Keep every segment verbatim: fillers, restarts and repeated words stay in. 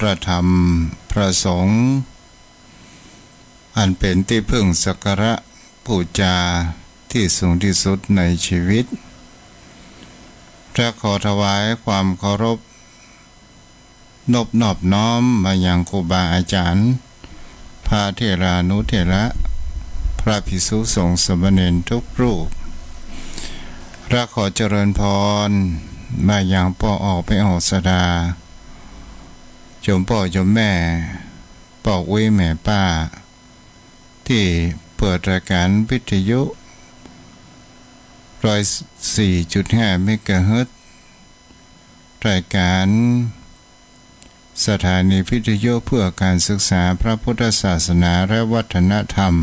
พระธรรม พระสงฆ์ อันเป๋นตี้พึ่งสักการะบูชาตี้สูงตี้สุดในชีวิต และขอถวายความเคารพ นบนอบน้อมมายังครูบาอาจารย์ พระเถรานุเถระ พระภิกษุสงฆ์สามเณรทุกรูป และขอเจริญพรมายังป้อออกแม่ออกศรัทธา โยมป้อโยมแม่ ป้ออุ๊ยแม่ป้า ตี้เปิดรายการวิทยุ ร้อยสี่จุดห้า เมกะเฮิรตซ์ รายการสถานีวิทยุเพื่อการศึกษาพระพุทธศาสนาและวัฒนธรรม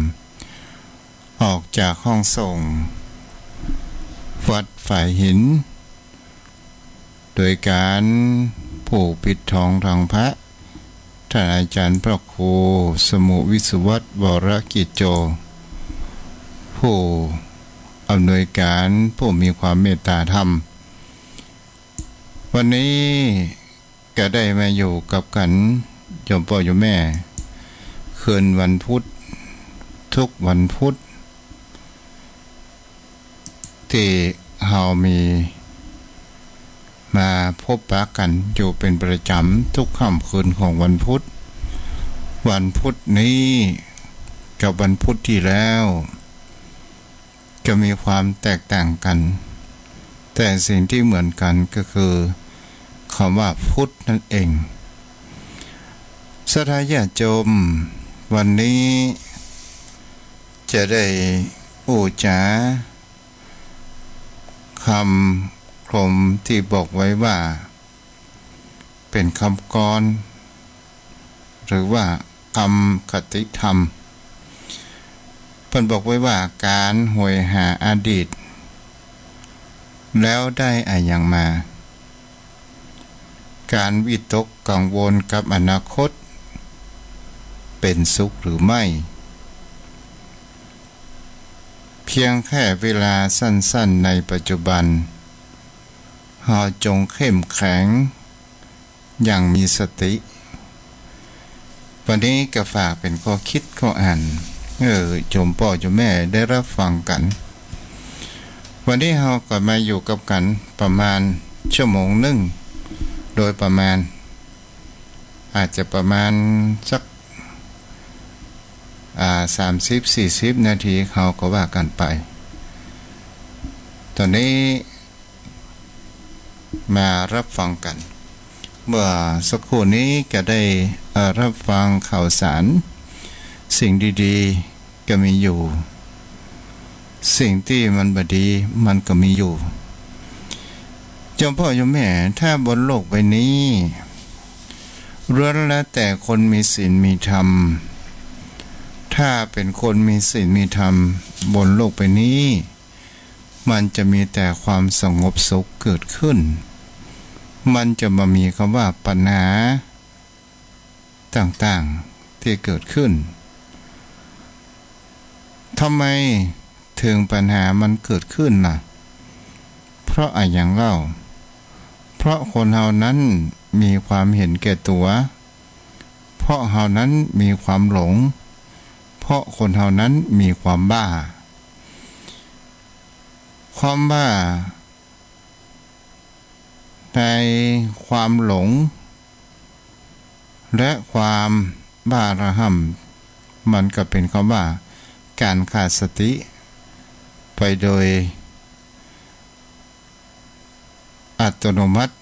ออกจากห้องส่งวัดฝายหิน โดยการผู้ปิดทองหลังพระ ท่านอาจารย์พระครูสมุห์ วิศวัฒน์ วรกิจโจ ผู้อำนวยการ ผู้มีความเมตตาธรรม วันนี้ก็ได้มาอยู่กับกั๋น โยมป้อโยมแม่ คืนวันพุธ ทุกวันพุธ ตี้เฮามีมาพบปะกั๋นอยู่เป๋นประจ๋ำทุกค่ำคืนของวันพุธ วันพุธนี้กับวันพุธตี้แล้ว จะมีความแตกต่างกั๋น แต่สิ่งตี้เหมือนกั๋นก็คือ กำว่าพุธนั่นเอง ศรัทธาญาติโยม วันนี้จะได้อู้จ๋า กำคมตี้บอกไว้ว่า เป๋นกำกลอน หรือว่ากำคติธรรม เปิ้นบอกไว้ว่า ก๋านหวยหาอดีต แล้วได้อะหยังมา ก๋านวิตกกังวลกับอนาคต เป๋นสุขหรือไม่ เพียงแค่เวลาสั้นๆ ในปัจจุบัน เฮาจงเข้มแข็งอย่างมีสติ วันนี้ก็ฝากเป๋นข้อคิดข้ออ่าน เออ โยมป้อโยมแม่ได้รับฟังกั๋น วันนี้เฮาก็มาอยู่กับกั๋นประมาณชั่วโมงนึ่ง โดยประมาณ อาจจะประมาณสัก อ่า สามสิบ สี่สิบนาที เฮาก็ว่ากั๋นไป ต๋อนนี้มารับฟังกั๋น เมื่อสักครู่นี้ก็ได้ เอ่อ รับฟังข่าวสาร สิ่งดีๆ ก็มีอยู่ สิ่งตี้มันบ่ดีมันก็มีอยู่ โยมป้อโยมแม่ ถ้าบนโลกใบนี้ ล้วนแล้วแต่คนมีศีลมีธรรม ถ้าเป๋นคนมีศีลมีธรรมบนโลกใบนี้ มันจะมีแต่ความสงบสุขเกิดขึ้น มันจะบ่มีกำว่าปัญหาต่างๆ ตี้เกิดขึ้น ทำไมเถิงปัญหามันเกิดขึ้นล่ะ เพราะอะหยังเล่า เพราะคนเฮานั้นมีความเห็นแก่ตั๋ว เพราะเฮานั้นมีความหลง เพราะคนเฮานั้นมีความบ้า ความบ้าในความหลง และความบ้าระห่ำ มันก็เป๋นกำว่าก๋านขาดสติไปโดยอัตโนมัติ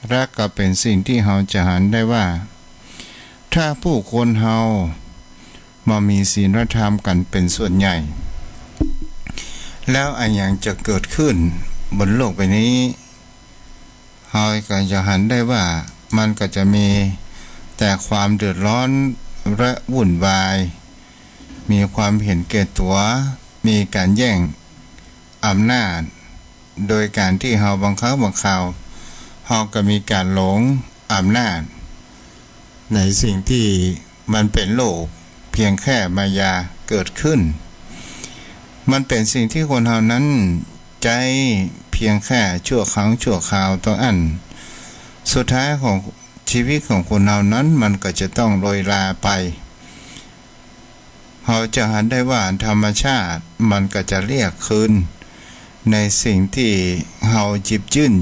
และก็เป๋นสิ่งตี้เฮาจะหันได้ว่า ถ้าผู้คนเฮาบ่มีศีลธรรมกั๋นเป๋นส่วนใหญ่ แล้วอะหยังจะเกิดขึ้นบนโลกใบนี้ เฮาก็จะหันได้ว่ามันก็จะมีแต่ความเดือดร้อนและวุ่นวาย มีความเห็นแก่ตั๋ว มีก๋านแย่งอำนาจ โดยก๋านตี้เฮาบางครั้งบางคราว เฮาก็มีก๋านหลงอำนาจ ในสิ่งตี้มันเป๋นโลกเพียงแค่มายาเกิดขึ้น มันเป๋นสิ่งตี้คนเฮานั้นใจ๊เพียงแค่ชั่วครั้งชั่วคราวเต้าอั้น สุดท้ายของ ชีวิตของคนเฮานั้นมันก็จะต้องโรยราไป เฮาจะหันได้ว่าธรรมชาติมันก็จะเรียกคืนในสิ่งตี้เฮาหยิบยื่น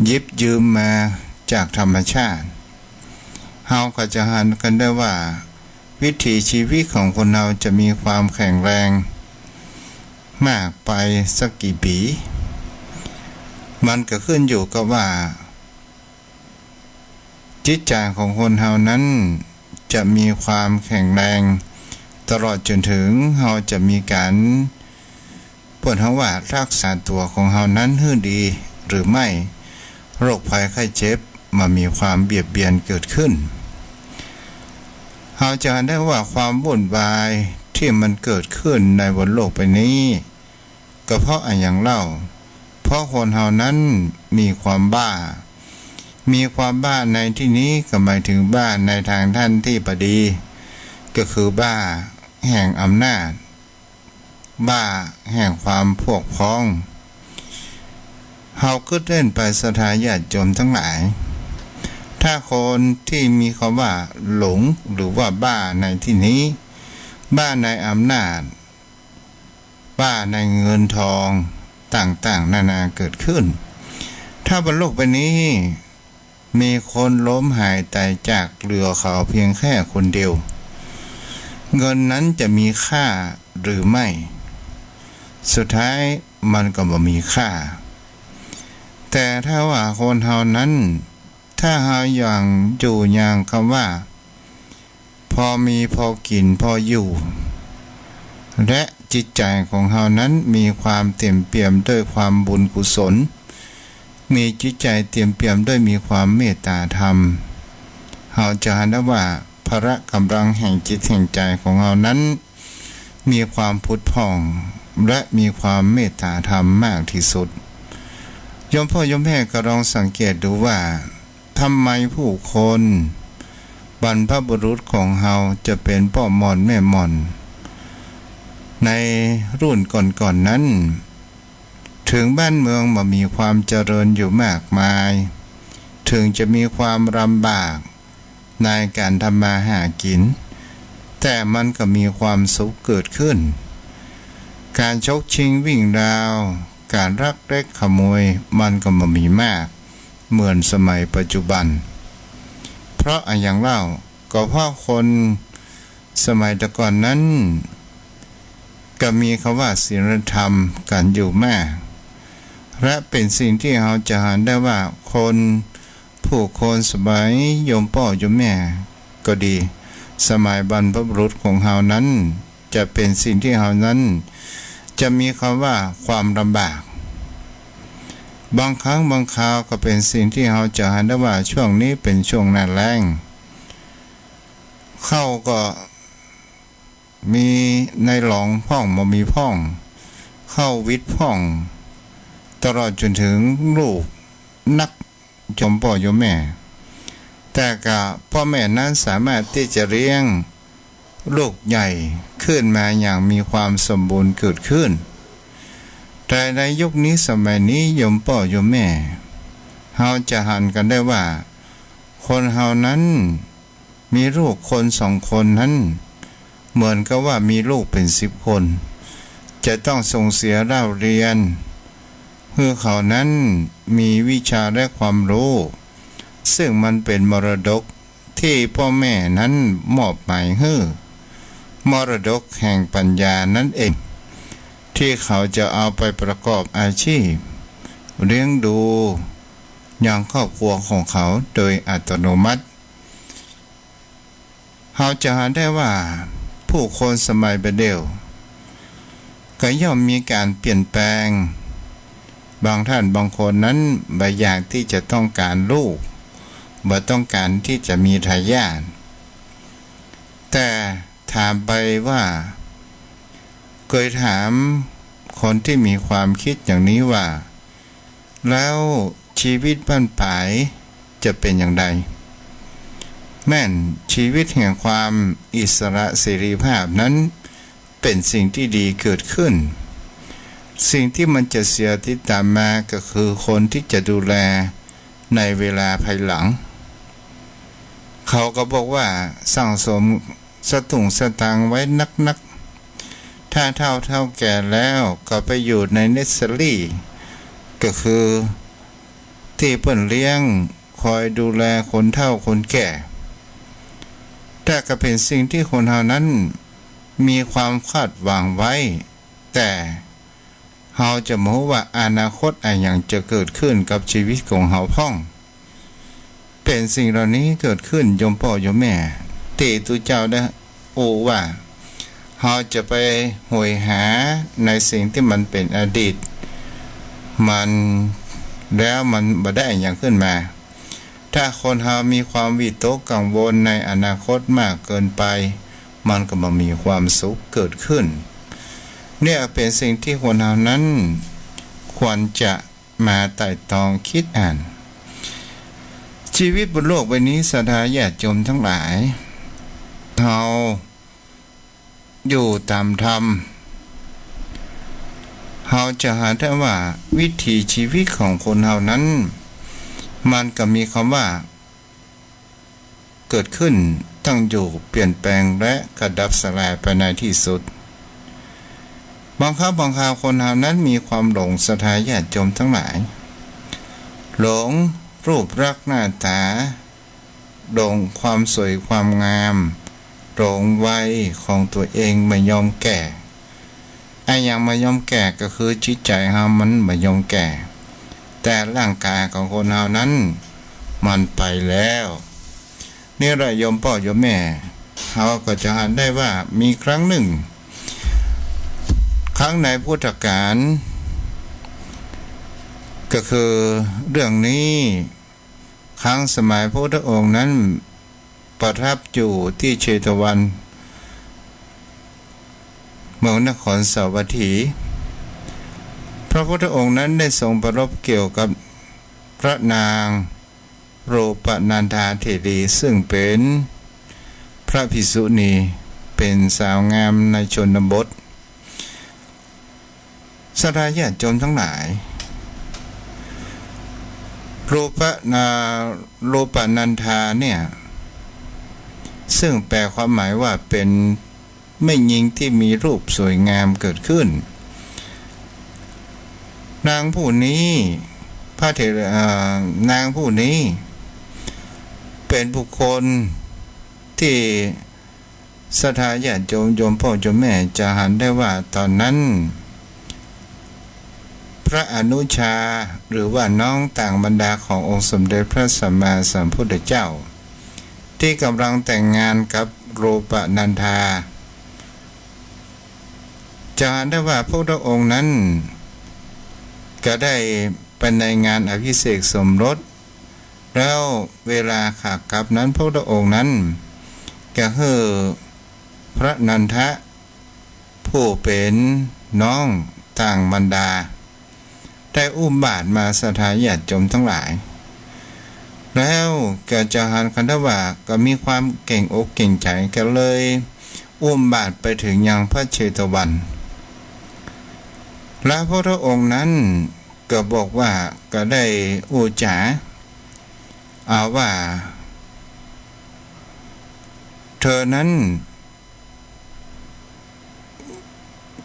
หยิบยืมมาจากธรรมชาติ เฮาก็จะหันกั๋นได้ว่าวิถีชีวิตของคนเฮาจะมีความแข็งแรงมากไปสักกี่ปี๋ มันก็ขึ้นอยู่กับว่า จิตใจ๋ของคนเฮานั้นจะมีความแข็งแรง ตลอดจ๋นเถิงเฮาจะมีก๋าน เปิ้นฮ้องว่าฮักษาตั๋วของเฮานั้นหื้อดีหรือไม่ โรคภัยไข้เจ็บบ่มีความเบียดเบียนเกิดขึ้น เฮาจะหันได้ว่าความวุ่นวายตี้มันเกิดขึ้นในบนโลกใบนี้ ก็เพราะอะหยังเล่า เพราะคนเฮานั้นมีความบ้า มีความบ้าในตี้นี้ก็หมายเถิงบ้าในตางด้านตี้บ่ดี ก็คือบ้าแห่งอำนาจ บ้าแห่งความพวกพ้อง เฮากึ๊ดเล่นไปศรัทธาญาติโยมตังหลาย ถ้าคนตี้มีกำว่าหลงหรือว่าบ้าในตี้นี้ บ้าในอำนาจ บ้าในเงินทองต่างๆ นานาเกิดขึ้น ถ้าบนโลกใบนี้มีคนล้มหายต๋ายจากเหลือเขาเพียงแค่คนเดียว เงินนั้นจะมีค่าหรือไม่ สุดท้ายมันก็บ่มีค่า แต่ถ้าว่าคนเฮานั้น ถ้าเฮายังอยู่อย่างกำว่า พอมีพอกิ๋นพออยู่ และจิตใจ๋ของเฮานั้นมีความเตรียมเปี่ยมด้วยความบุญกุศล มีจิตใจ๋เตรียมเปี่ยมด้วยมีความเมตตาธรรม เฮาจะหันได้ว่าพละก๋ำลังแห่งจิตแห่งใจ๋ของเฮานั้น มีความผุดผ่อง และมีความเมตตาธรรมมากตี้สุด โยมป้อโยมแม่ก็ลองสังเกตดูว่า ทำไมผู้คน บรรพบุรุษของเฮาจะเป๋นป้อหม่อนแม่หม่อน ในรุ่นก่อนๆ นั้น เถิงบ้านเมืองบ่มีความเจริญอยู่มากมาย เถิงจะมีความลำบากในก๋านทำมาหากิ๋น แต่มันก็มีความสุขเกิดขึ้น ก๋านฉกชิงวิ่งราว ก๋านลักเล็กขโมย มันก็บ่มีมาก เหมือนสมัยปัจจุบัน เพราะอะหยังเล่า ก็เพราะคนสมัยแต่ก่อนนั้น ก็มีกำว่าศีลธรรมกั๋นอยู่มาก และเป๋นสิ่งตี้เฮาจะหันได้ว่าคน ผู้คนสมัยโยมป้อโยมแม่ก็ดี สมัยบรรพบุรุษของเฮานั้น จะเป๋นสิ่งตี้เฮานั้น จะมีกำว่าความลำบาก บางครั้งบางคราวก็เป๋นสิ่งตี้เฮาจะหันได้ว่าช่วงนี้เป๋นช่วงหน้าแล้ง ข้าวก็มีในหลองพ่องบ่มีพ่อง ข้าววิดพ่อง ตลอดจ๋นเถิงลูกนัก โยมป้อโยมแม่ แต่ก็ป้อแม่นั้นสามารถตี้จะเลี้ยงลูกใหญ่ขึ้นมาอย่างมีความสมบูรณ์เกิดขึ้น แต่ในยุคนี้สมัยนี้โยมป้อโยมแม่ เฮาจะหันกั๋นได้ว่า คนเฮานั้น มีลูกคนสองคนนั้น เหมือนกับว่ามีลูกเป๋นสิบคน จะต้องส่งเสียเล่าเรียน หื้อเขานั้นมีวิชาและความรู้ ซึ่งมันเป๋นมรดกตี้ป้อแม่นั้นมอบหมายหื้อ มรดกแห่งปัญญานั้นเอง ตี้เขาจะเอาไปประกอบอาชีพ เลี้ยงดูยังครอบครัวของเขาโดยอัตโนมัติ เฮาจะหันได้ว่าผู้คนสมัยบ่าเดี่ยว ก็ย่อมมีก๋านเปลี่ยนแปลง บางต้านบางคนนั้นบ่อยากตี้จะต้องก๋านลูก บ่ต้องก๋านตี้จะมีทายาท แต่ถามไปว่า เกยถามคนตี้มีความกึ๊ดอย่างนี้ว่า แล้วชีวิตบั้นป๋ายจะเป๋นอย่างใด แม่นชีวิตแห่งความอิสระเสรีภาพนั้นเป๋นสิ่งตี้ดีเกิดขึ้น สิ่งตี้มันจะเสียติดต๋ามมาก็คือคนตี้จะดูแลในเวลาภายหลัง เขาก็บอกว่าสั่งสมสตุ้งสตางค์ไว้นักๆ ถ้าเฒ่าเฒ่าแก่แล้วก็ไปอยู่ในเนสเซอรี่ ก็คือตี้เปิ้นเลี้ยงคอยดูแลคนเฒ่าคนแก่ แต่ก็เป๋นสิ่งตี้คนเฮานั้นมีความคาดหวังไว้ แต่เฮาจะบ่ฮู้ว่าอนาคตอะหยังจะเกิดขึ้นกับชีวิตของเฮาพ่อง เป๋นสิ่งเหล่านี้เกิดขึ้นโยมป้อโยมแม่ ตี้ตุ๊เจ้าได้อู้ว่า เฮาจะไปโหยหาในสิ่งตี้มันเป๋นอดีต มัน แล้วมันบ่ได้อะหยังขึ้นมา ถ้าคนเฮามีความวิตกกังวลในอนาคตมากเกินไป มันก็บ่มีความสุขเกิดขึ้น เนี่ยเป๋นสิ่งตี้คนเฮานั้นควรจะมาไตร่ตรองคิดอ่าน ชีวิตบนโลกใบนี้ ศรัทธาญาติโยมทั้งหลาย เฮาอยู่ต๋ามธรรม เฮาจะหันได้ว่าวิถีชีวิตของคนเฮานั้น มันก็มีกำว่า เกิดขึ้น ตั้งอยู่ เปลี่ยนแปลง และกระดับสลายไปในตี้สุด บางครั้งบางคราวคนเฮานั้นมีความหลง ศรัทธาญาติโยมทั้งหลาย หลงรูปลักษณ์หน้าต๋า หลงความสวยความงาม หลงวัยของตั๋วเองบ่ยอมแก่ อะหยังบ่ยอมแก่ก็คือจิตใจ๋เฮามันบ่ยอมแก่ แต่ร่างกายของคนเฮานั้นมันไปแล้ว นี่แหละโยมป้อโยมแม่ เฮาก็จะหันได้ว่ามีครั้งนึ่ง ครั้งในพุทธกาล ก็คือเรื่องนี้ ครั้งสมัยพระพุทธองค์นั้นประทับอยู่ตี้เชตวัน เมืองนครสาวัตถี พระพุทธองค์นั้นได้ทรงปรารภเกี่ยวกับพระนางโรปนันธาเถรี ซึ่งเป๋นพระภิกษุณี เป๋นสาวงามในชนบท ศรัทธาญาติโยมทั้งหลาย โรปนา- โรปนันธาเนี่ย ซึ่งแปลความหมายว่าเป๋นแม่ญิงตี้มีรูปสวยงามเกิดขึ้น นางผู้นี้ พระเถร- เอ่อ นางผู้นี้ เป๋นบุคคลตี้ ศรัทธาญาติโยม โยมป้อโยมแม่จะหันได้ว่าต๋อนนั้น พระอนุชา หรือว่าน้องต่างมารดาขององค์สมเด็จพระสัมมาสัมพุทธเจ้า ตี้ก่ำลังแต่งงานกับโรปนันธา จะหันได้ว่าพระพุทธองค์นั้นก็ได้ไปในงานอภิเษกสมรส แล้วเวลาขากลับนั้นพระพุทธองค์นั้นก็หื้อพระนันทะ ผู้เป๋นน้องต่างมารดา ได้อุ้มบาตรมา ศรัทธาญาติโยมทั้งหลาย แล้วก็จะหันคันทว่าก็มีความเกรงอกเกรงใจ๋ ก็เลยอุ้มบาตรไปเถิงยังพระเชตวัน และพระพุทธองค์นั้นก็บอกว่าก็ได้อู้จ๋า เอาว่า เธอนั้น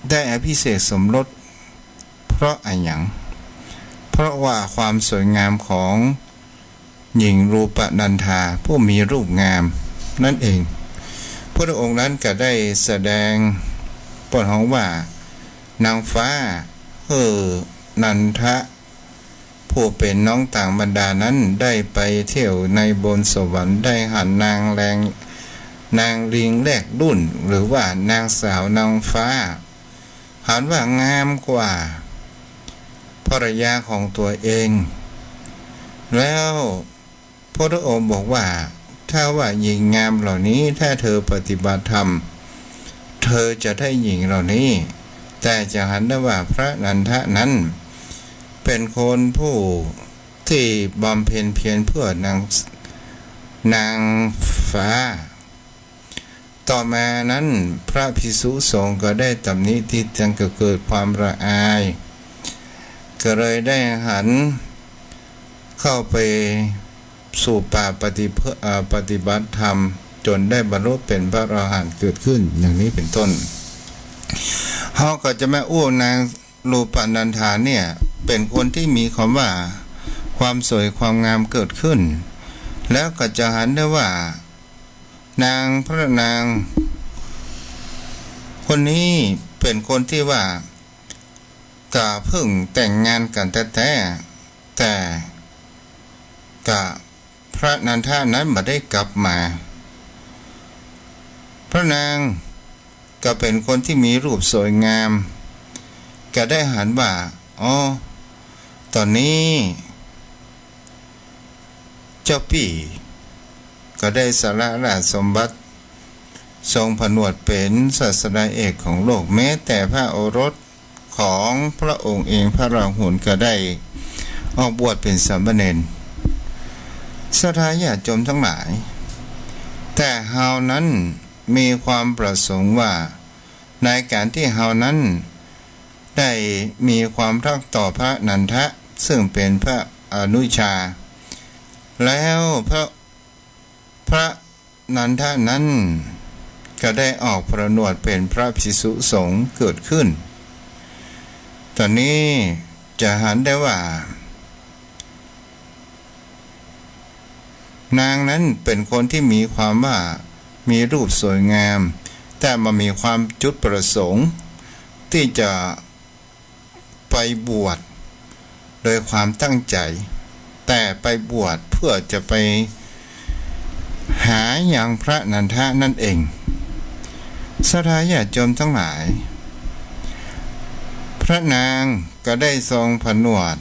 ได้อภิเษกสมรสเพราะอะหยัง เพราะว่าความสวยงามของหญิงโรปนันธาผู้มีรูปงามนั่นเอง พระองค์นั้นก็ได้แสดงเปิ้นฮ้องว่านางฟ้าหื้อนันทะ ผู้เป๋นน้องต่างมารดานั้นได้ไปเที่ยวในบนสวรรค์ ได้หันนางแลง- นางลิงแลกรุ่น หรือว่านางสาวนางฟ้า หันว่างามกว่าภรรยาของตั๋วเอง แล้วพระองค์บอกว่า ถ้าว่าหญิงงามเหล่านี้ ถ้าเธอปฏิบัติธรรม เธอจะได้หญิงเหล่านี้ แต่จะหันได้ว่าพระนันทะนั้น เป๋นคนผู้ตี้บำเพ็ญเพียรเพื่อนาง- นางฟ้า ต่อมานั้นพระภิกษุสงฆ์ก็ได้ตำหนิติเตียน ก็เกิดความละอาย ก็เลยได้หันเข้าไป สู่ป่าปฏิเพื่อ เอ่อ ปฏิบัติธรรม จ๋นได้บรรลุเป๋นพระอรหันต์เกิดขึ้น อย่างนี้เป๋นต้น เฮาก็จะมาอู้นาง รูปนันธาเนี่ยเป๋นคนตี้มีความว่าความสวยความงามเกิดขึ้น แล้วก็จะหันได้ว่า นางพระนางคนนี้เป๋นคนตี้ว่า ก็เพิ่งแต่งงานกั๋นแต๊ๆ แต่ก็ พระนันทะนั้นบ่ได้กลับมา พระนางก็เป๋นคนตี้มีรูปสวยงาม ก็ได้หันว่า อ๋อ ต๋อนนี้ เจ้าปี้ก็ได้สละราชสมบัติ ทรงผนวดเป๋นศาสดาเอกของโลก แม้แต่พระโอรส ของพระองค์เองพระราหุลก็ได้ออกบวชเป๋นสามเณร ศรัทธาญาติโยมทั้งหลาย แต่เฮานั้นมีความประสงค์ว่า ในก๋านตี้เฮานั้นได้มีความฮักต่อพระนันทะ ซึ่งเป๋นพระอนุชา แล้วพระ พระนันทะนั้นก็ได้ออกผนวดเป๋นพระภิกษุสงฆ์เกิดขึ้น ต๋อนนี้จะหันได้ว่า นางนั้นเป๋นคนตี้มีความว่ามีรูปสวยงาม แต่บ่มีความจุดประสงค์ตี้จะ ไปบวชโดยความตั้งใจ๋ แต่ไปบวชเพื่อจะไปหายังพระนันทะนั้นเอง ศรัทธาญาติโยมทั้งหลาย พระนางก็ได้ทรงผนวด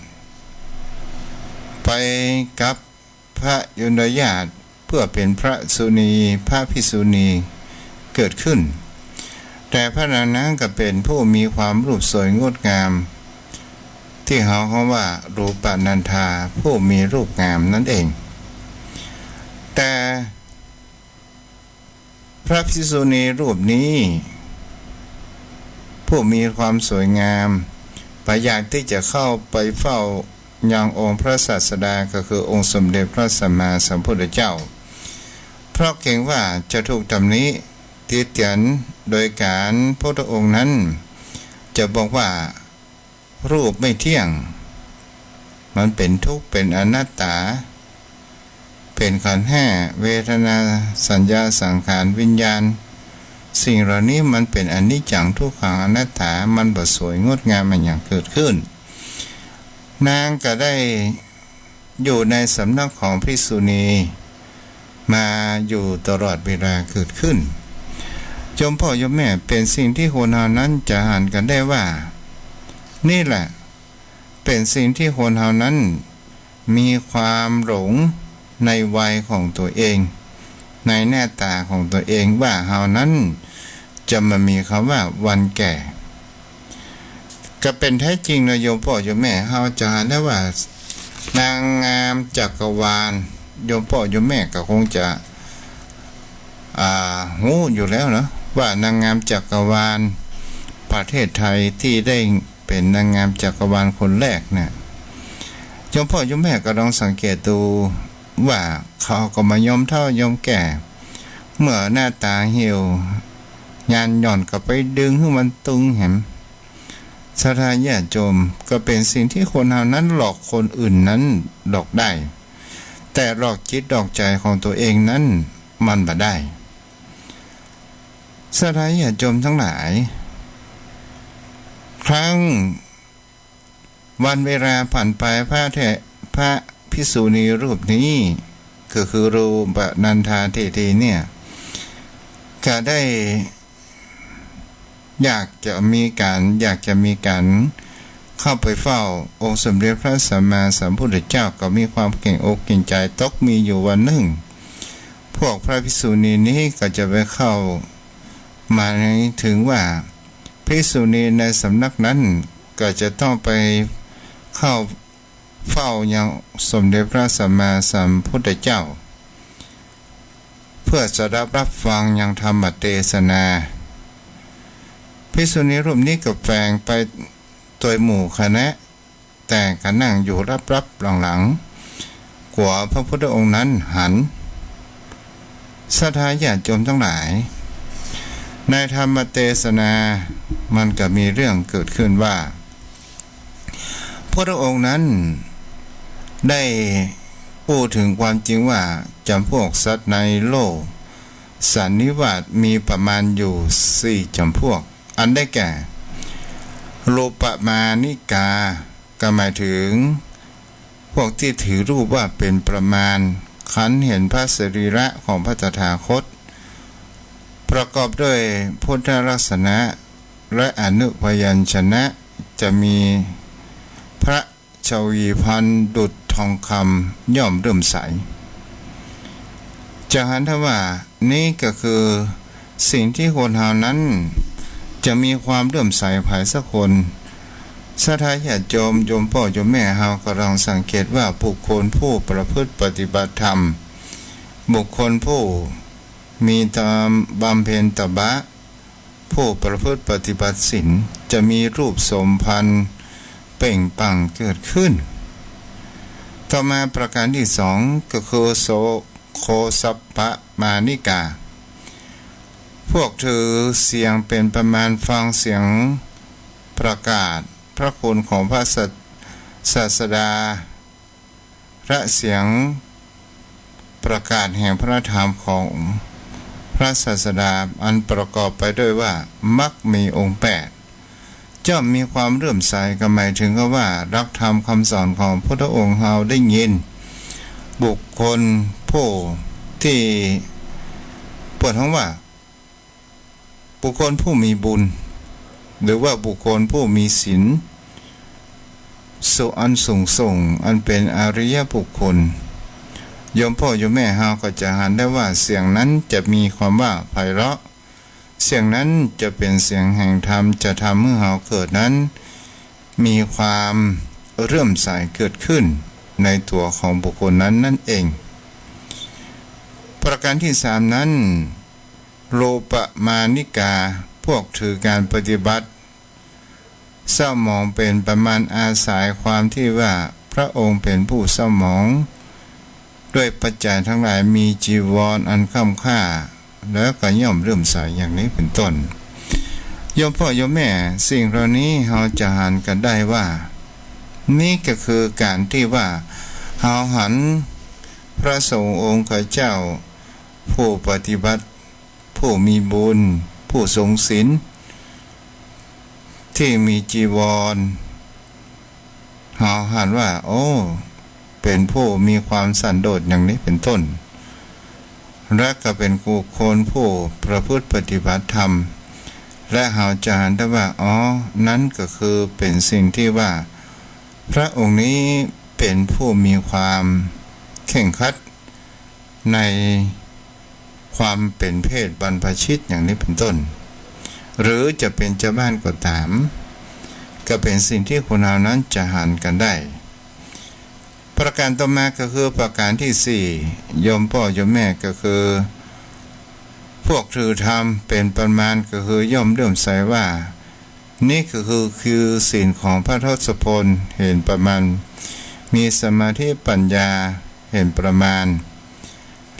ไปกับ พระยุณยาตเพื่อเป๋นพระสุณี พระภิกษุณีเกิดขึ้น แต่พระนางนั้นก็เป๋นผู้มีความรูปสวยงดงาม ตี้เฮาฮ้องว่ารูปนันธา ผู้มีรูปงามนั้นเอง แต่ พระภิกษุณีรูปนี้ ผู้มีความสวยงาม บ่อยากตี้จะเข้าไปเฝ้ายังองค์พระศาสดา ก็คือองค์สมเด็จพระสัมมาสัมพุทธเจ้า เพราะเกรงว่าจะถูกตำหนิติเตียนโดยก๋านพุทธองค์นั้น จะบอกว่า รูปไม่เที่ยง มันเป๋นทุกข์ เป๋นอนัตตา เป๋นขันธ์ห้า เวทนา สัญญา สังขาร วิญญาณ สิ่งเหล่านี้มันเป๋นอนิจจัง ทุกขัง อนัตตา มันบ่สวยงดงามอะหยังเกิดขึ้น นางก็ได้ อยู่ในสำนักของภิกษุณีมาอยู่ตลอดเวลาเกิดขึ้น โยมพ่อโยมแม่ เป๋นสิ่งตี้คนเฮานั้นจะหันกั๋นได้ว่า นี่แหละเป๋นสิ่งตี้คนเฮานั้นมีความหลงในวัยของตั๋วเอง ในหน้าต๋าของตั๋วเอง ว่าเฮานั้นจะบ่มีกำว่าวันแก่ ก็เป๋นแต๊จริงเนาะโยมป้อโยมแม่ เฮาจะหันได้ว่า นางงามจักรวาล โยมป้อโยมแม่ก็คงจะ อ่า ฮู้อยู่แล้วเนาะ ว่านางงามจักรวาลประเทศไทยตี้ได้เป๋นนางงามจักรวาลคนแรกเนี่ย โยมป้อโยมแม่ก็ลองสังเกตดูว่าเขาก็บ่ยอมเฒ่ายอมแก่ เมื่อหน้าต๋าเหี่ยว ยานหย่อนก็ไปดึงหื้อมันตึงแหม ศรัทธาญาติโยม ก็เป๋นสิ่งตี้คนเฮานั้นหลอกคนอื่นนั้นหลอกได้ แต่หลอกจิตหลอกใจ๋ของตั๋วเองนั้นมันบ่ได้ ศรัทธาญาติโยมตังหลาย ครั้นวันเวลาผ่านไป พระเถ- พระภิกษุณีรูปนี้ ก็คือรูปนันธาเถรีเนี่ย ก็ได้ อยากจะมีก๋าน อยากจะมีก๋านเข้าไปเฝ้าองค์สมเด็จพระสัมมาสัมพุทธเจ้า ก็มีความเกรงอกเกรงใจ๋ ตกมีอยู่วันนึ่ง พวกพระภิกษุณีนี้ก็จะไปเข้า หมายถึงว่าภิกษุณีในสำนักนั้นก็จะต้องไปเข้า เฝ้ายังสมเด็จพระสัมมาสัมพุทธเจ้า เพื่อจะรับ รับฟังยังธรรมเตสนา ภิกษุณีรูปนี้ก็แฝงไปตวยหมู่คณะ แต่ก็นั่งอยู่ลับๆ หลังๆ กั๋วพระพุทธองค์นั้นหัน ศรัทธาญาติโยมตังหลาย ในธรรมเตสนามันก็มีเรื่องเกิดขึ้นว่า พุทธองค์นั้นได้อู้เถิงความจริงว่าจ๋ำพวกสัตว์ในโลกสันนิวาตมีประมาณอยู่สี่จ๋ำพวก อันได้แก่ รูปมานิกา ก็หมายเถิง พวกตี้ถือรูปว่าเป๋นประมาณ ครั้นหันพระสรีระของพระตถาคต ประกอบด้วยพุทธลักษณะและอนุพยัญชนะ จะมีพระชวีภัณฑ์ดุจทองคำย่อมเลื่อมใส จะหันได้ว่านี้ก็คือสิ่งที่คนเฮานั้นจะมีความเลื่อมใสใผสักคน ศรัทธาญาติโยม โยมป้อโยมแม่เฮาก็ลองสังเกตว่าบุคคลผู้ประพฤติปฏิบัติธรรม บุคคลผู้มีตามบำเพ็ญตบะ ผู้ประพฤติปฏิบัติศีล จะมีรูปโสมภัณฑ์เปล่งปลั่งเกิดขึ้น ต่อมาประการที่สองก็คือโส โคสัพพมานิกา พวกถือเสียงเป๋นประมาณฟังเสียงประกาศพระคุณของพระศา- ศาสดา และเสียงประกาศแห่งพระธรรมของพระศาสดา อันประกอบไปด้วยว่ามรรคมีองค์แปด ย่อมมีความเลื่อมใส ก็หมายเถิงกับว่าหลักธรรมคำสอนของพุทธองค์เฮาได้ยิน บุคคลผู้ที่ เปิ้นฮ้องว่า บุคคลผู้มีบุญ หรือว่าบุคคลผู้มีศีล สุขอันสูงส่ง อันเป๋นอริยบุคคล โยมป้อโยมแม่เฮาก็จะหันได้ว่าเสียงนั้นจะมีความว่าไพเราะ เสียงนั้นจะเป๋นเสียงแห่งธรรม จะทำหื้อเฮาเกิดนั้น มีความเลื่อมใสเกิดขึ้นในตั๋วของบุคคลนั้นนั่นเอง ประการที่สามนั้น รูปมานิกา พวกถือการปฏิบัติเศร้าหมองเป๋นประมาณ อาศัยความที่ว่าพระองค์เป๋นผู้เศร้าหมอง ด้วยปัจจัยทั้งหลาย มีจีวรอันค่ำค่า แล้วก็ย่อมเลื่อมใสอย่างนี้เป๋นต้น โยมป้อโยมแม่ สิ่งเหล่านี้เฮาจะหันกั๋นได้ว่า นี้ก็คือก๋านตี้ว่าเฮาหันพระสงฆ์องค์ข้าเจ้า ผู้ปฏิบัติ ผู้มีบุญ ผู้ทรงศีล ตี้มีจีวร เฮาหันว่า โอ้ เป๋นผู้มีความสันโดษอย่างนี้เป๋นต้น และก็เป๋นบุคคลผู้ประพฤติปฏิบัติธรรม และเฮาจะหันได้ว่า อ๋อ นั้นก็คือเป๋นสิ่งตี้ว่า พระองค์นี้เป๋นผู้มีความเคร่งครัด ในความเป๋นเพศบรรพชิตอย่างนี้เป๋นต้น หรือจะเป๋นจาวบ้านก็ต๋าม ก็เป๋นสิ่งตี้คนเฮานั้นจะหันกั๋นได้ ประการต่อมาก็คือประการที่สี่ โยมป้อโยมแม่ก็คือ พวกถือธรรมเป๋นประมาณ ก็คือย่อมเลื่อมใสว่า นี้ก็คือ คือศีลของพระทศพล หันประมาณ มีสมาธิปัญญา หันประมาณ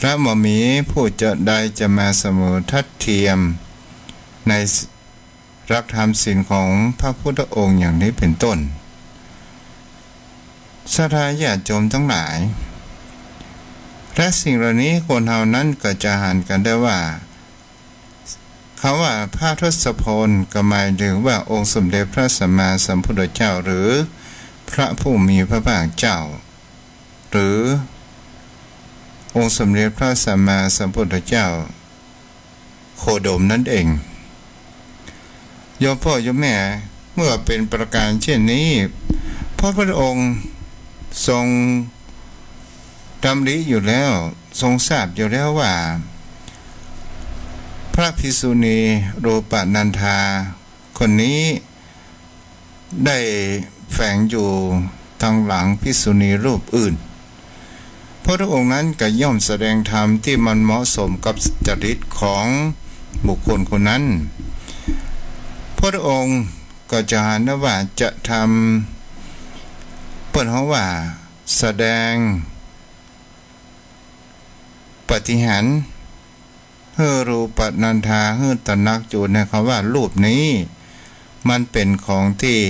และบ่มีผู้จะใดจะมาเสมอทัดเทียม ในหลักธรรมศีลของพระพุทธองค์อย่างนี้เป๋นต้น ศรัทธาญาติโยมตังหลาย และสิ่งเหล่านี้คนเฮานั้นก็จะหันกั๋นได้ว่า คำว่าพระทศพลก็หมายเถิงว่าองค์สมเด็จพระสัมมาสัมพุทธเจ้า หรือพระผู้มีพระภาคเจ้า หรือองค์สมเด็จพระสัมมาสัมพุทธเจ้าโคดมนั่นเอง โยมป้อโยมแม่ เมื่อเป๋นประการเช่นนี้ พระพุทธองค์ทรงดำริอยู่แล้ว ทรงทราบอยู่แล้วว่า พระภิกษุณีรูปนัณฑาคนนี้ ได้แฝงอยู่ตางหลังภิกษุณีรูปอื่น พระองค์นั้นก็ย่อมแสดงธรรมตี้มันเหมาะสมกับจริตของบุคคลคนนั้น พระองค์ก็จะหันว่าจะทำ เปิ้นฮ้องว่าแสดง ปาฏิหาริย์หื้อรูปนันทาหื้อตระหนักอยู่ในคำว่ารูปนี้ มันเป๋นของตี้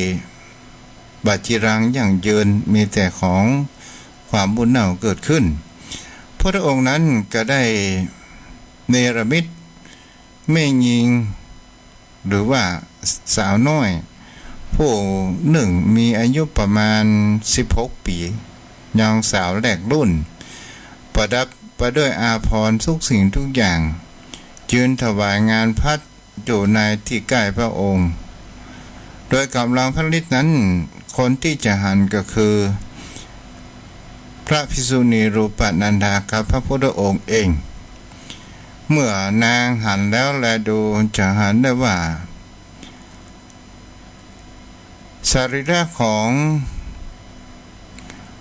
บ่จีรังยั่งยืน มีแต่ของความบูดเน่าเกิดขึ้น พุทธองค์นั้นก็ได้เนรมิตแม่ญิง หรือว่าสาวน้อย ผู้นึ่งมีอายุประมาณสิบหกปี๋ ยังสาวแรกรุ่น ประดับไปด้วยอาภรณ์ทุกสิ่งทุกอย่าง ยืนถวายงานภัตตร์อยู่ในตี้ใก้พระองค์ โดยก๋ำลังพระฤทธิ์นั้น คนตี้จะหันก็คือ พระภิกษุณีรูปนันทากับพระพุทธองค์เอง เมื่อนางหันแล้วแลดูจะหันได้ว่า สรีระของ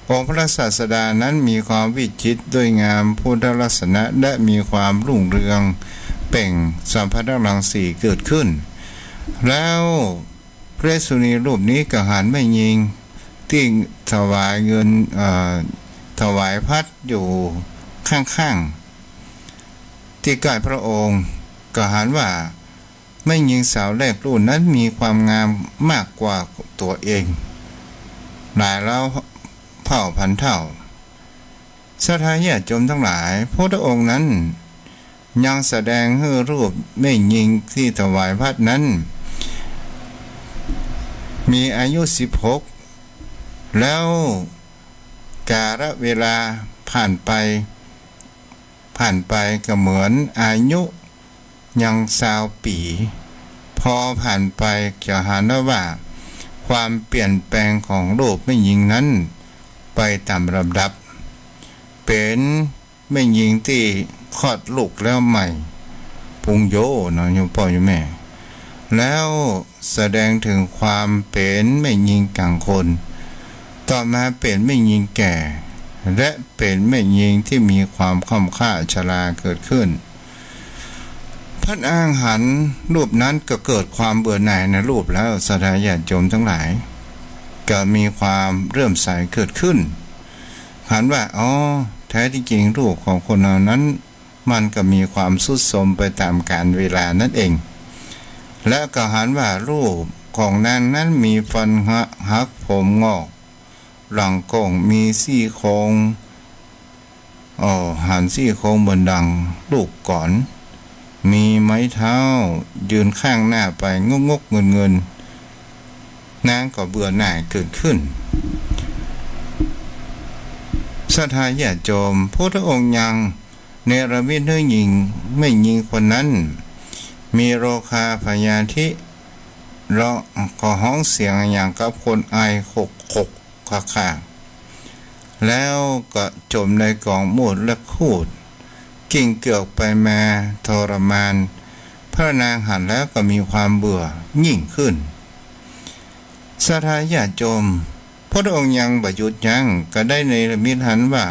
องค์พระศาสดานั้นมีความวิจิตรด้วยงามพุทธลักษณะ และมีความรุ่งเรืองเปล่งสัมพันธรังสีเกิดขึ้น แล้วพระภิกษุณีรูปนี้ก็หันแม่ญิงตี้ถวายเงิน เอ่อ ถวายภัตตร์อยู่ข้างๆ ตี้ใก้พระองค์ ก็หันว่า แม่ญิงสาวแรกรุ่นนั้นมีความงามมากกว่าตั๋วเอง หลายร้อยเผ่าพันเท่า ศรัทธาญาติโยมตังหลาย พุทธองค์นั้นยังแสดงหื้อรูปแม่ญิงตี้ถวายภัตตร์นั้น มีอายุสิบหก แล้วกาลเวลาผ่านไป ผ่านไปก็เหมือนอายุยังซาวปี๋ พอผ่านไปก็หันได้ว่า ความเปลี่ยนแปลงของรูปแม่ญิงนั้นไปต๋ามลำดับ เป๋นแม่ญิงตี้คลอดลูกแล้วใหม่ ปุงโยเนาะ โยมป้อโยมแม่ แล้วแสดงถึงความเป๋นแม่ญิงก๋างคน ต่อมาเป๋นแม่ญิงแก่ และเป๋นแม่ญิงตี้มีความค่ำคร้าชราเกิดขึ้น พระนางหันรูปนั้นก็เกิดความเบื่อหน่ายในรูปแล้ว ศรัทธาญาติโยมตังหลาย ก็มีความเลื่อมใสเกิดขึ้น หันว่า อ๋อ แท้ตี้จริงรูปของคนเฮานั้น มันก็มีความทรุดโทรมไปต๋ามกาลเวลานั้นเอง และก็หันว่ารูปของนางนั้นมีฟันหัก ผมงอก หลังโก่ง มีซี่โครง เอ่อ หันซี่โครงเหมือนดังลูกกรอน มีไม้เท้ายืนข้างหน้าไปงกๆ เงินๆ นางก็เบื่อหน่ายเกิดขึ้น ศรัทธาญาติโยม พุทธองค์ยังเนรมิตหื้อญิง แม่ญิงคนนั้น มีโรคาพยาธิ แล้วก็ฮ้องเสียงอย่างกับคนไอ ขกขกคากๆ แล้วก็จมในก๋องมูตรและคูด กลิ้งเกือกไปมาทรมาน พระนางหันแล้วก็มีความเบื่อยิ่งขึ้น ศรัทธาญาติโยม พุทธองค์ยังบ่หยุดยั้ง ก็ได้เนรมิตหันว่า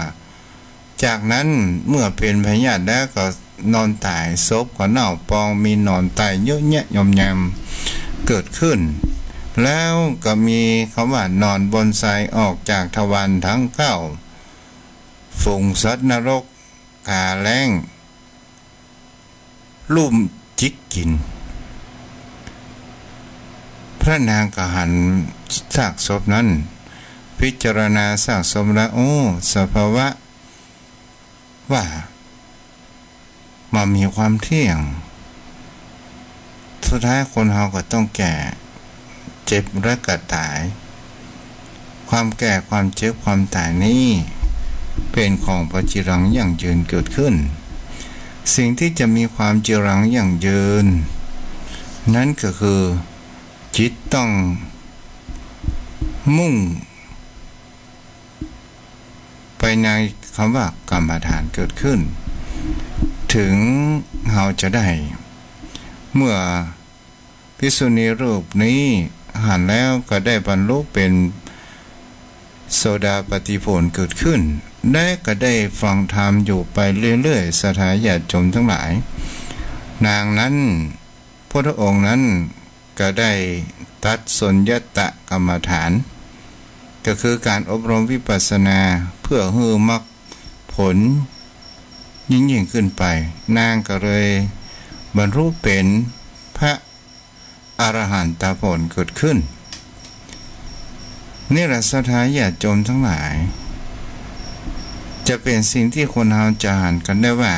จากนั้นเมื่อเป๋นพยาธิแล้วก็นอนต๋าย ศพก็เน่าปอง มีหนอนไต่เยอะแยะยอมแยมเกิดขึ้น แล้วก็มีคำว่าหนอนบอนไซออกจากทวารทั้งเก้า ฝูงสัตว์นรก ขาแหลง ลุ่มจิกกิ๋น พระนางก็หันซากศพนั้น พิจารณาซากศพแล้ว โอ้ สภาวะว่ามันมีความเที่ยง สุดท้ายคนเฮาก็ต้องแก่ เจ็บและก็ต๋าย ความแก่ ความเจ็บ ความต๋ายนี้ เป๋นของบ่จีรังยั่งยืนเกิดขึ้น สิ่งที่จะมีความจีรังยั่งยืน นั้นก็คือจิตต้องมุ่งไปในคำว่ากรรมฐานเกิดขึ้น ถึงเฮาจะได้ เมื่อ ภิกษุณีรูปนี้หันแล้วก็ได้บรรลุเป๋นโสดาปัตติผลเกิดขึ้น และก็ได้ฟังธรรมอยู่ไปเรื่อยๆ ศรัทธาญาติโยมตังหลาย นางนั้น พุทธองค์นั้นก็ได้ตรัสสุญญตกรรมฐาน ก็คือการอบรมวิปัสสนาเพื่อหื้อมรรคผล ยิ่งๆ ขึ้นไป นางก็เลยบรรลุเป๋นพระอรหันตผลเกิดขึ้น นี่แหละศรัทธาญาติโยมตังหลาย จะเป๋นสิ่งตี้คนเฮาจะหันกั๋นได้ว่า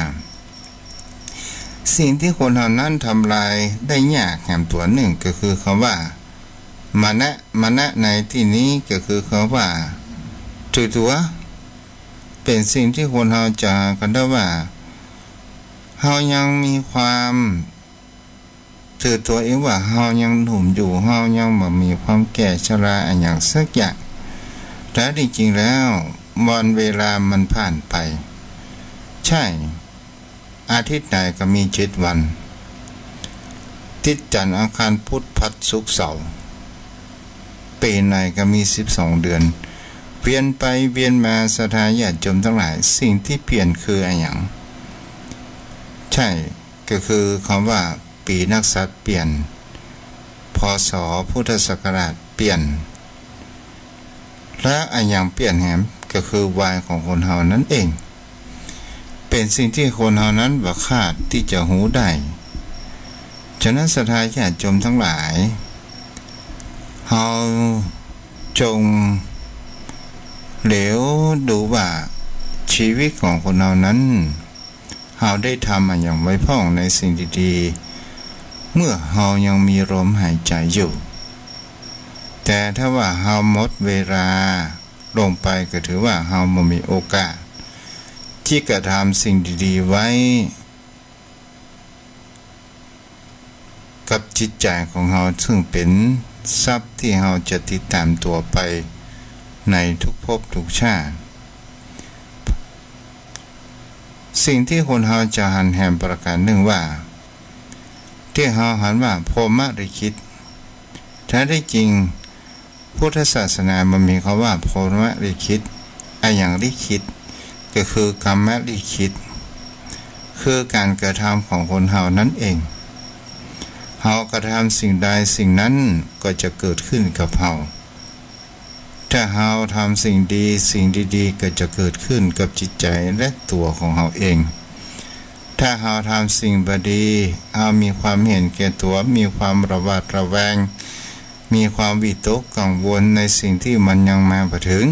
สิ่งตี้คนเฮานั้นทำลายได้ยากแหมตั๋วนึ่งก็คือกำว่า มานะ มานะในตี้นี้ก็คือกำว่า ถือตั๋ว เป๋นสิ่งตี้คนเฮาจะหันกั๋นได้ว่า เฮายังมีความถือตั๋วเองว่าเฮายังหนุ่มอยู่ เฮายังบ่มีความแก่ชราอะหยังสักอย่าง แต่ตี้จริงแล้ววันเวลามันผ่านไป ใช่ อาทิตย์ไหนก็มีเจ็ดวัน ติดจันทร์อังคารพุธพฤหัสศุกร์เสาร์ ปี๋ไหนก็มีสิบสองเดือน เวียนไปเวียนมา ศรัทธาญาติโยมตังหลาย สิ่งตี้เปลี่ยนคืออะหยัง ใช่ ก็คือกำว่าปี๋นักษัตริย์เปลี่ยน พ.ศ. พุทธศักราชเปลี่ยน และอะหยังเปลี่ยนแหม ก็คือวายของคนเฮานั้นเอง เป๋นสิ่งตี้คนเฮานั้นบ่คาดตี้จะฮู้ได้ ฉะนั้นศรัทธาญาติโยมตังหลาย เฮาจงเหลียวดูว่าชีวิตของคนเฮานั้น เฮาได้ทำอะหยังไว้พ่องในสิ่งดีๆ เมื่อเฮายังมีลมหายใจ๋อยู่ แต่ถ้าว่าเฮาหมดเวลาลงไปก็ถือว่าเฮาบ่มีโอกาสตี้กระทำสิ่งดีๆ ไว้ กับจิตใจ๋ของเฮา ซึ่งเป๋นทรัพย์ตี้เฮาจะติดต๋ามตั๋วไปในทุกภพทุกชาติ สิ่งตี้คนเฮาจะหันแหมประก๋านนึ่งว่า ตี้เฮาหันว่าพรหมลิขิต แท้ตี้จริง พุทธศาสนาบ่มีกำว่าพรหมลิขิต อะหยังลิขิต ก็คือกรรมลิขิต คือก๋านกระทำของคนเฮานั้นเอง เฮากระทำสิ่งใดสิ่งนั้นก็จะเกิดขึ้นกับเฮา ถ้าเฮาทำสิ่งดี สิ่งดีๆ ก็จะเกิดขึ้นกับจิตใจ๋และตั๋วของเฮาเอง ถ้าเฮาทำสิ่งบ่ดี เฮามีความเห็นแก่ตั๋ว มีความระหวาดระแวง มีความวิตกกังวลในสิ่งตี้มันยังมาบ่เถิง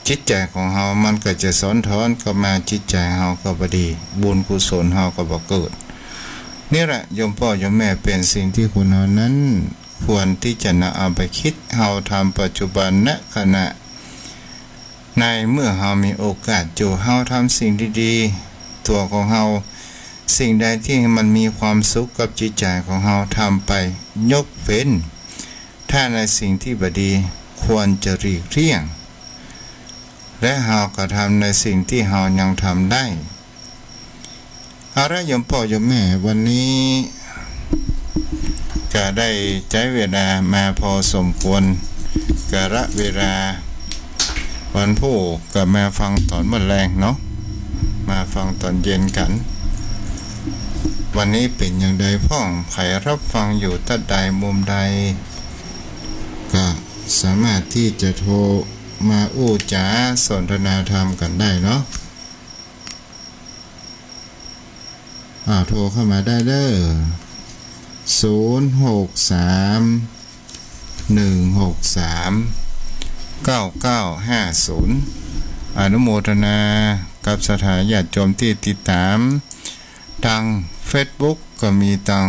จิตใจ๋ของเฮามันก็จะสอนทอนกลับมา จิตใจ๋เฮาก็บ่ดี บุญกุศลเฮาก็บ่เกิด นี่แหละโยมป้อโยมแม่ เป๋นสิ่งตี้คนเฮานั้นควรตี้จะนำเอาไปกึ๊ด เฮาทำปัจจุบันนะขณะ ในเมื่อเฮามีโอกาสอยู่ เฮาทำสิ่งดีๆ ตั๋วของเฮา สิ่งใดตี้มันมีความสุขกับจิตใจ๋ของเฮา ทำไป ยกเว้น ถ้าในสิ่งตี้บ่ดีควรจะหลีกเลี่ยง และเฮาก็ทำในสิ่งตี้เฮายังทำได้ เอาละโยมป้อโยมแม่ วันนี้ก็ได้ใจ๊เวลามาพอสมควร กาละเวลา วันพูกก็มาฟังต๋อนเมื่อแลงเนาะ มาฟังต๋อนเย็นกั๋น วันนี้เป๋นอย่างใดพ่อง ใผรับฟังอยู่ตั๊ดใดมุมใด ก็สามารถตี้จะโทรมาอู้จ๋าสนทนาธรรมกั๋นได้เนาะ อ่า โทรเข้ามาได้เด้อ ศูนย์ หก สาม หนึ่ง หก สาม เก้า เก้า ห้า ศูนย์ อนุโมทนากับศรัทธาญาติโยมตี้ติดต๋าม ตางเฟซบุ๊กก็มีตาง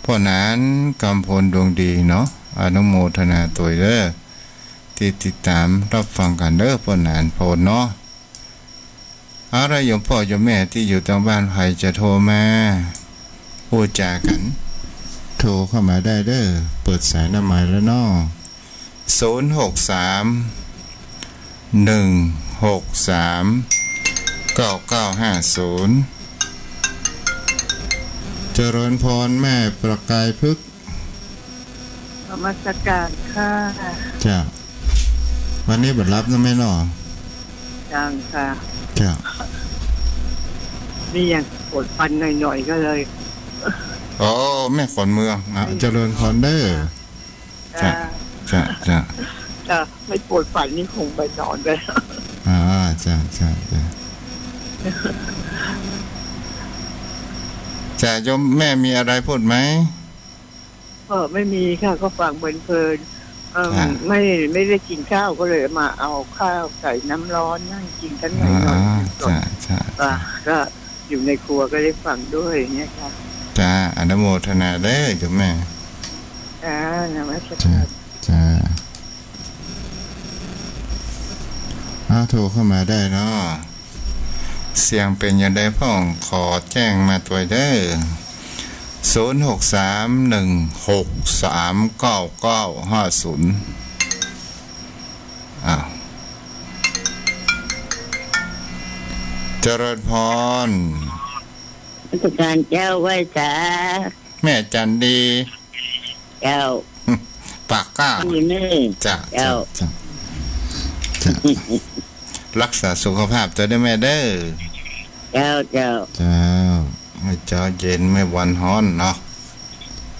ป้อหนานกำพลดวงดีเนาะ อนุโมทนาตวยเด้อ ตี้ติดต๋ามรับฟังกั๋นเด้อ ป้อหนานพลเนาะ เอาละโยมป้อโยมแม่ตี้อยู่ตางบ้าน ใผจะโทรมาอู้จ๋ากั๋น โทรเข้ามาได้เด้อ เปิดสายหน้าไมค์แล้วเนาะ ศูนย์ หก สาม หนึ่ง หก สาม เก้า เก้า ห้า ศูนย์ เจริญพรแม่ประกายพฤกษ์ นมัสการค่ะ จ้ะ วันนี้บ่หลับนะแม่เนาะ ยังค่ะ จ้ะ นี่ยังปวดฟันหน่อยๆ ก็เลย อ๋อ แม่ขวัญเมือง อ่ะ เจริญพรเด้อ จ้ะ จ้ะ จ้ะ จ้ะ ไม่ปวดฟันนี่คงไปนอนแล้ว อ่า จ้ะ จ้ะ จ้ะ จ้ะ โยมแม่มีอะไรพูดไหม ก็ไม่มีค่ะ ก็ฟังเพลินๆ เอิ่ม จ้ะ ไม่ ไม่ได้กินข้าว ก็เลยมาเอาข้าวใส่น้ำร้อนนั่งกินสักหน่อยๆ อ่า ก่อน จ้ะ จ้ะ อ่ะ จ้ะ ก็อยู่ในครัวก็ได้ฟังด้วยอย่างเงี้ยค่ะ จ้ะ อนุโมทนาเด้อโยมแม่ จ้ะ นมัสการ จ้ะ จ้ะ อ้าว โทรเข้ามาได้เนาะ เสียงเป๋นอย่างใดพ่อง ขอแจ้งมาตวยเด้อ ศูนย์หกสาม หนึ่งหกสาม เก้าเก้าห้าศูนย์ อ้าว เจริญพร นมัสการเจ้า ไหว้สา แม่จันดี เจ้า ปากกล้า อยู่นี่ จ้ะ เจ้า จ้ะ จ้ะ จ้ะ รักษาสุขภาพตวยเด้อแม่เด้อ เจ้า เจ้า เจ้า ให้เจ๊าเย็น แม่วันฮ้อนเนาะ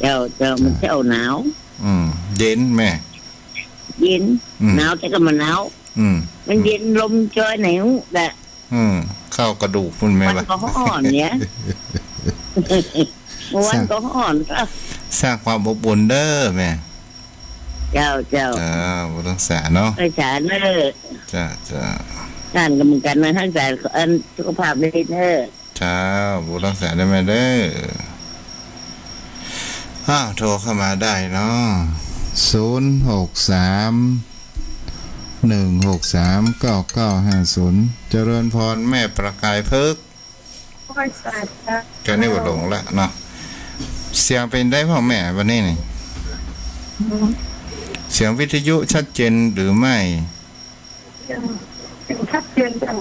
เจ้า เจ้า จ้ะ มันเจ้าหนาว อืม เย็นแม่ เย็น อืม หนาวแต่ก็บ่หนาว อืม มันเย็น ลมจอยในหูแหละ อืม เข้ากระดูกพุ้นแม่ วัน วะ ก็ฮ้อนเนี่ย วันก็ฮ้อน สร้าง สร้างความอบอุ่นเด้อแม่ เจ้า เจ้า จ้า บุญรักษาเนาะ รักษาเด้อ จ้า จ้า ต้านก็เหมือนกันนะ รักษาอันสุขภาพดีเด้อ จ้า บุญรักษาเด้อแม่เด้อ อ้าว โทรเข้ามาได้เนาะ ศูนย์หกสาม หนึ่งหกสาม เก้าเก้าห้าศูนย์ เจริญพรแม่ประกายเพชร ไหว้สาเจ้า แค่นี้ก็หลงละเนาะ เสียงเป๋นใดพ่องแม่วันนี้นี่ อืม เสียงวิทยุชัดเจนหรือไม่ เสียง เสียงชัดเจนเจ้า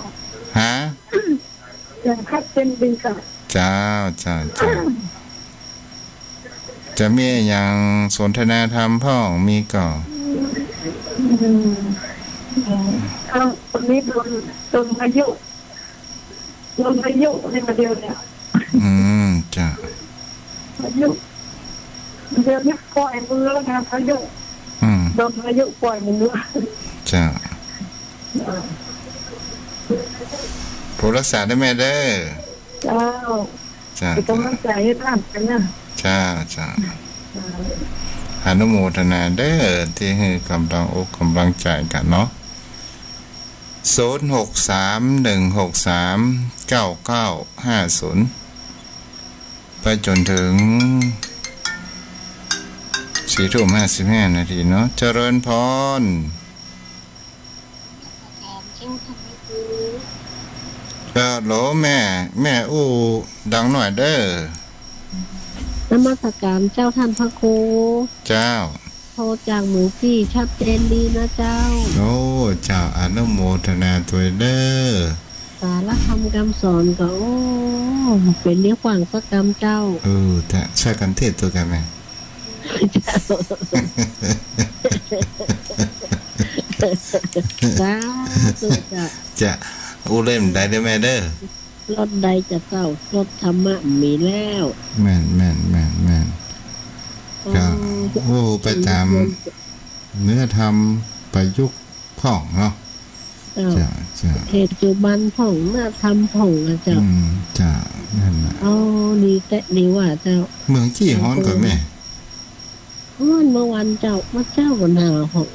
ฮะ เสียงชัดเจนดีค่ะ เจ้า เจ้า เจ้า จะมีอะหยังสนทนาธรรมพ่อง มีก่อ อืม อืม เอ้า วันนี้โดน โดนพายุ โดนพายุนี่มาเดียวเนี่ย อืม เจ้า พายุ เดี๋ยวนี้ปล่อยมือแล้วนะ พายุ อืม โดนพายุปล่อยมือ เจ้า เออ บุญรักษาเด้อแม่เด้อ เจ้า เจ้า เป๋นก๋ำลังใจ๋หื้อต้านกั๋นนะ เจ้า เจ้า เออ อนุโมทนาเด้อ ตี้หื้อก๋ำลังอกก๋ำลังใจ๋กั๋นเนาะ ศูนย์หกสาม หนึ่งหกสาม เก้าเก้าห้าศูนย์ ไปจ๋นเถิง สี่ทุ่มห้าสิบห้านาทีเนาะ เจริญพร ฮัลโหลแม่ แม่อู้ดังหน่อยเด้อ นมัสการเจ้าท่านพระครู เจ้า โทรจากเมืองตี้ ชัดเจนดีนะเจ้า โอ้ เจ้า อนุโมทนาตวยเด้อ สาระธรรมกำสอนก็ โอ้ เป๋นเนื้อขว้างสักกำเจ้า เออ เจ้า ใช้กันเทศน์ตวยกั๋นแม่ เจ้า สาธุเจ้า เจ้า อู้เล่มใดเด้อแม่เด้อ ลดได้จ้ะเจ้า ลดธรรมะมีแล้ว แม่น แม่น แม่น แม่น อ๋อ ก็ โอ้ ไปต๋าม เนื้อธรรมประยุกต์พ่องเนาะ เจ้า เจ้า เจ้า ปัจจุบันพ่อง เนื้อธรรมพ่องอะเจ้า อืม เจ้า นั่นแหละ อ๋อ ดีแต๊ ดีว่าเจ้า เมืองตี้ฮ้อนก่อแม่ ฮ้อนเมื่อวันเจ้า เมื่อเจ๊าก็หนาวพ่อง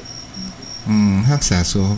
อืม ฮักษาสุข